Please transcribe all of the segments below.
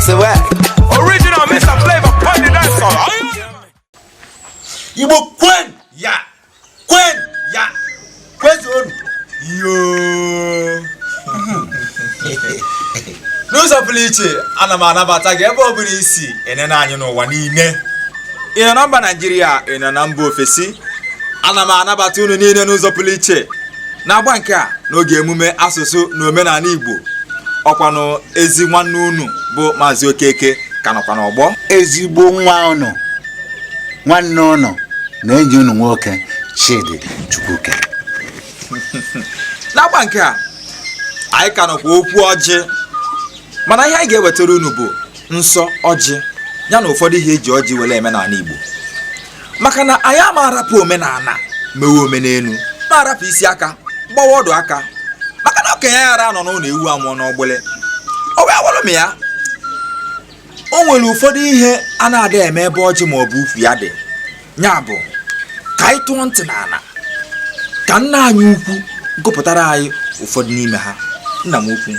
Swag. Original Mr. Flavor, pon the dance hall. Igbo kwen Ya, kwen ya, kwezuonu. Yo. N'ụzọ pụrụ iche, ana m anabata gị ebe ọ bụla i si enene anyị n'ụwa niile. Ị nọ na mba Naijiria, ị nọ na mba ofesi, ana m anabata unu niile n'ụzọ pụrụ iche n'agba nke a n'oge emume asụsụ na omenala Igbo. Ọkwanụ ezi nwanne unu bụ Maazị Okeke ka nọkwa n'ọgbọ. Ezigbo nwa unu, nwanne unu na enyi unu nwoke Chidi Chukwuke. N'agba nke a anyị ka nọkwa okwu ọjị, mana ihe anyị ga-ewetara unu bụ nsọ ọjị ya na ụfọdụ ihe eji ọjị were eme n'ala Igbo, maka na anyị ama arapụ omenala mewe omenelu, ma arapụ isi aka gbawa ọdụ aka, maka na okenye ghara anọ n'ụlọ ewu amụọ n'ọgbụlị. O wee wụrụ m ya, o nwere ụfọdụ ihe a na-ada eme ebe ọjị ma ọ bụ ukwu ya dị. Ya bụ ka anyị tụọ ntị n'ala ka nna anyị ukwu gụpụtara anyị ụfọdụ n'ime ha. Nna m ukwu,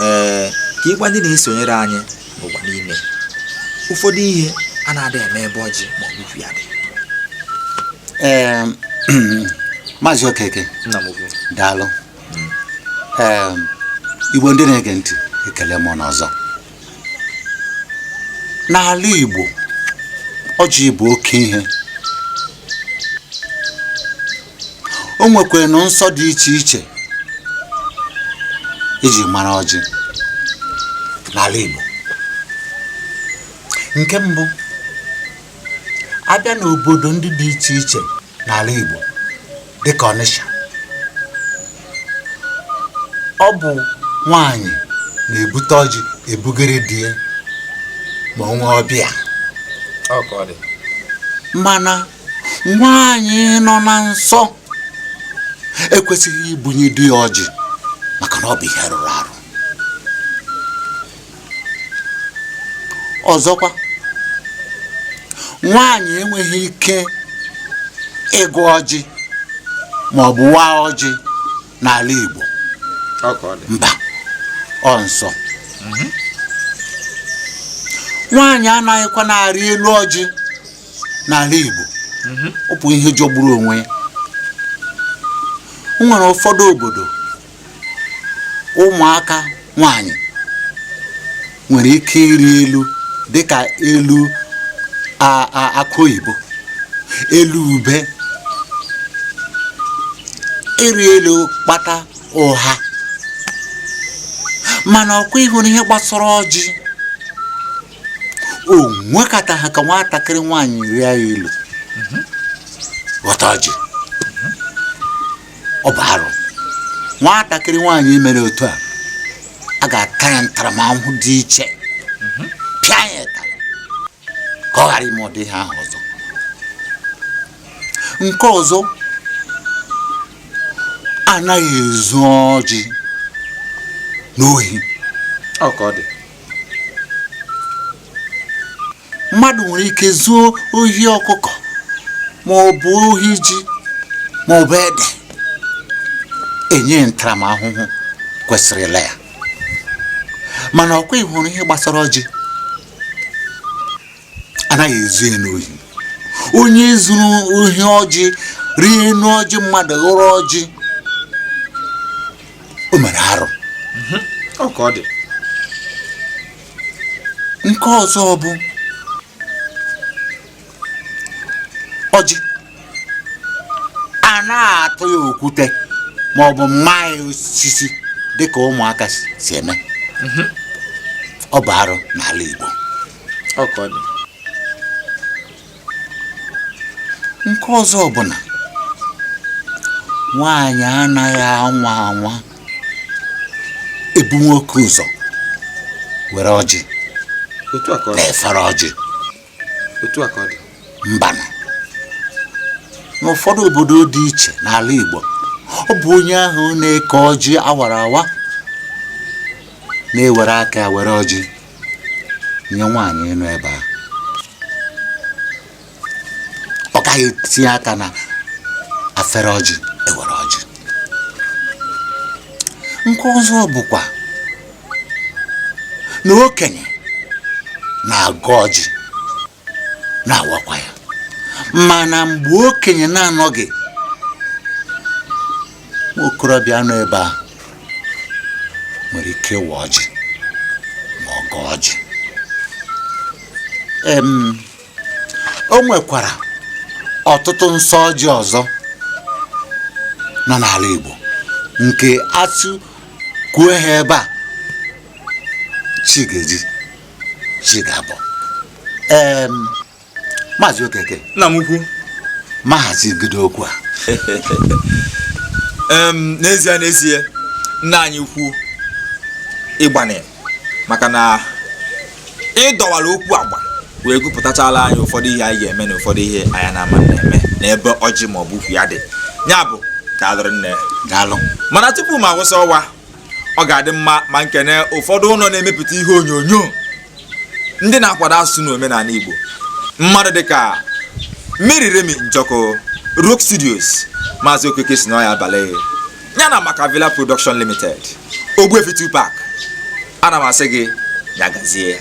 ee, ka ịgwa ndị na-esonyere anyị n'ụwa niile ụfọdụ ihe a na-ada eme ebe ọjị ma ọ bụ ukwu ya dị. Ee, Maazị Okeke, Nna m ukwu, daalụ. Ee, Igbo ndị na-ege ntị, ekele m n'ọzọ. N'ala Igbo, ọjị bụ oke ihe. O nwekwanụ nsọ dị iche iche eji mara ọjị n'ala Igbo. Nke mbụ, abịa n'obodo ndị dị iche iche n'ala Igbo dịka Ọnịsha, ọ bụ nwaanyị na-ebute ọjị ebugere di ya ma o nwee ọbịa. Mana nwaanyị nọ na nsọ ekwesịghị ibunye di ya ọjị, maka na ọ bụ ihe rụrụ arụ. Ọzọkwa, nwaanyị enweghị ike ịgụ ọjị ma ọ bụ waa ọjị n'ala Igbo. Mba, ọ nsọ. Nwaanyị anaghịkwa na-arị elu ọjị n'ala Igbo. Ọ bụ ihe jọgburu onwe ya. O nwere ụfọdụ obodo ụmụaka nwaanyị nwere ike ịrị elu dịka elu akụ oyibo, elu ube, ịrị elu kpata ụha. Mana ọkwa ịhụrụ ihe gbasara ọjị, o nwekata ha ka nwatakịrị nwaanyị rịa ya elu ghọta ọjị. Ọ bụ arụ. Nwatakịrị nwaanyị mere otu a, a ga-ata ya ntaramahụhụ dị iche, pịa ya ụtarị ka ọ ghara ime ụdị ihe ahụ ọzọ. Nke ọzọ, anaghị ezu ọjị n'ohi. Mmadụ nwere ike zuo ohi ọkụkọ ma ọ bụ ohi ji ma ọ bụ ede, enye ntaramahụhụ kwesịrịla ya. Mana ọkwa ịhụrụ ihe gbasara ọjị, anaghị ezu ya n'ohi. Onye zuru ohi ọjị, rie enu ọjị mmadụ, ghọrọ ọjị, o mere arụ. Nke ọzọ bụ ọjị a na-atụ ya okwute ma ọ bụ maa ya osisi dịka ụmụaka si eme. Ọ bụ arụ n'ala Igbo. Nke ọzọ bụ na nwaanyị anaghị anwa anwa ebu nwoke ụzọ were ọjị na efere ọjị. Mbanụ, n'ụfọdụ obodo dị iche n'ala Igbo, ọ bụ onye ahụ na-eke ọjị awara awa na-ewere aka were ọjị nye nwaanyị nọ ebe ahụ. Ọ gaghị etinye aka na afere ọjị ewere ọjị. Nke ọzọ bụkwa na okenye Na-agọ ọjị, na-awakwa ya, mana mgbe okenye na-anọghị, nwa okorobịa nọ ebe a nwere ike ịwa ọjị ma ọ gọọ ọjị. O nwekwara ọtụtụ nsọ ọjị ọzọ nọ n'ala Igbo nke atụ kwuo ha ebe a, chi ga-eji, chi ga-abọ. Maazị Okeke. Nna m ukwu. Mahazigide okwu a. N'ezie, n'ezie, nna anyị ukwu, ịgbani maka na ịdọwara okwu agba wee gụpụtachala anyị ụfọdụ ihe anyị ga-eme na ụfọdụ ihe anyị na-ama na-eme n'ebe ọjị ma ọ bụ ukwu ya dị. Ya bụ, daalụrị nne. Daalụ. Mana tupu m agwụsị ọwa, ọ ga-adị mma ma nkene ụfọdụ ụlọ na-emepụta ihe onyonyo ndị na-akwado asụsụ na omenala Igbo, mmadụ dịka Mary Remi Njọkụ, Rock Studios, Maazị Okeke si n'ọya abalị ya na maka Villa Production Limited, Ogbuefi Tupac. Ana m asị gị ya gazie.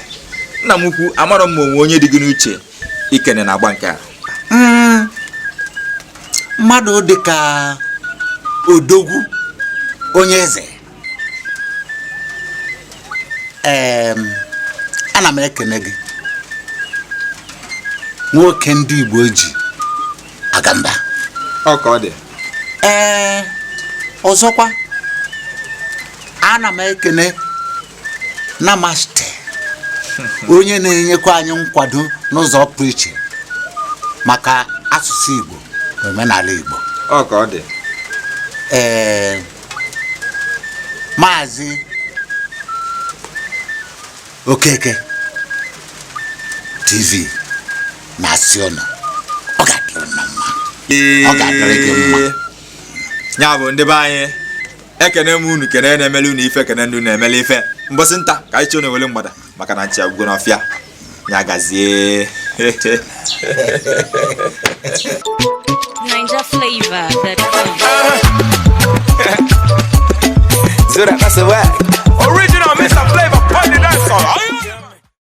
Nna m ukwu, amarọ m ma onwe onye dị gị n'uche ikene na agba nke a. Mmadụ dịka Odogwu onye eze, ana m ekene gị, nwoke ndị Igbo ji aga mba. Ọ ka ọ dị. Ee, ọzọkwa, ana m ekene Namaste, onye na-enyekwa anyị nkwado n'ụzọ pụrụ iche maka asụsụ Igbo na omenala Igbo. Ọ ka ọ dị. Ee, Maazị Okeke TV na-asị ụnụ, ọ ga-adịrị na mma, ọ ga-adịrị gị mma. Ya bụ, ndị be anyị, ekene m unu, kene na-emele unu ife, kene ndị na-emele ife. Mbọsị nta ka anyị chọọ na-ewele mgbada, maka na nchi agwụgo n'ọfịa. Ya gazie. Ninja flavor that Zura, that's the way. Original Mr. Flavor, party dance.